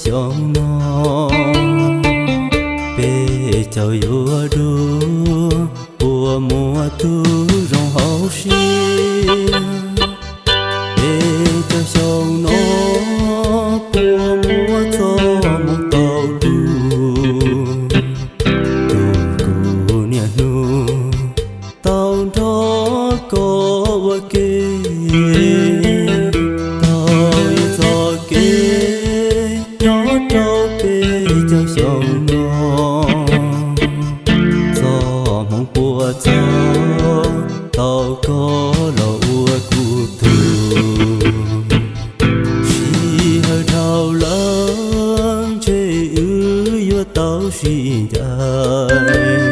xyoo no, peb caug yuav dua puas muaj tub zoo hauv siab. Peb caug xyoo no puas muaj txoj hmoov tau lug, tus kuv niaj hnub tau nrog koj ua ke, tau ib txoj kev nyob rau peb caug xyoo no. Txoj hmoov puas txog tau koj los ua kuv tug. Sij hawm dhau lawm ntshe wb yuav tau sib ncaim,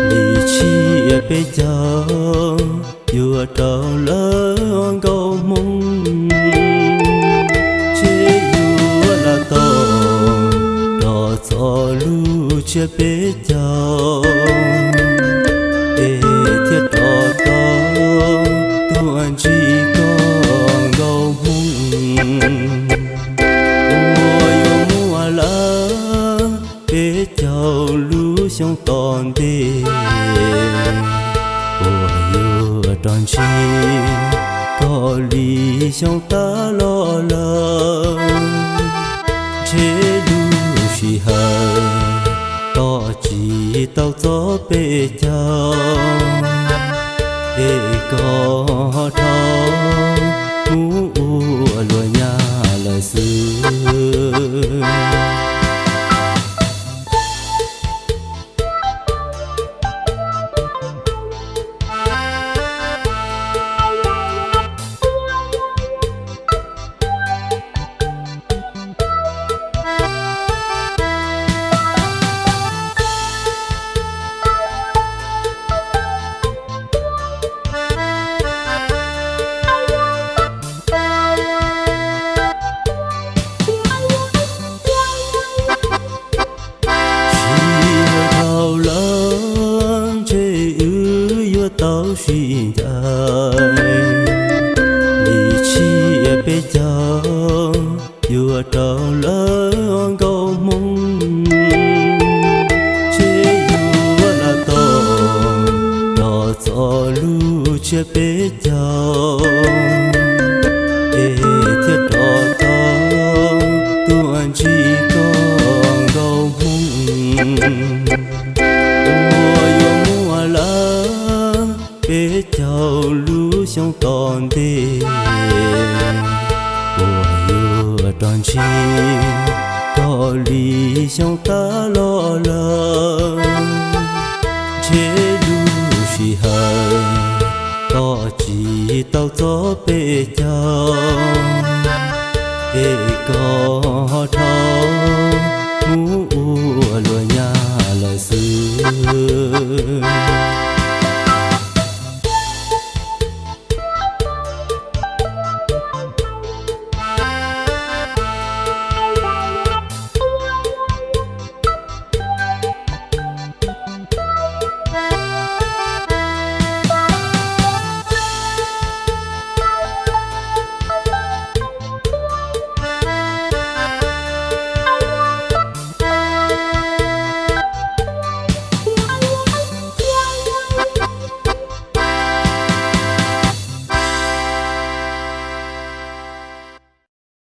li tsiab peb caug yuav rau lawm nkauj hmoob. Ntshe yuav lam tau rov txog lub tsiab peb caug, es thiaj rov tau tuaj ntsib koj nkauj hmoob. Uas yuav muaj lawm peb caug lub xyoo tom ntej, uas yuav rov ntsib koj li xyoo tas los lawm. Ntshe lub sij hawm tsis tau txog peb caug, es koj ho rov mus ua luag nyab lawm xwb. Sij hawm dhau lawm ntshe wb yuav tau sib ncaim, li tsiab peb caug yuav rau lawm nkauj hmoob. Ntshe yuav lam tau rov txog lub tsiab peb caug, es thiaj rov tau tuaj ntsib koj nkauj hmoob. Uas yuav muaj lawm peb caug lub xyoo tom ntej, uas yuav rov ntsib koj li xyoo tas los lawm. Ntshe lub sij hawm tsis tau txog peb caug, es koj ho rov mus ua luag nyab lawm xwb.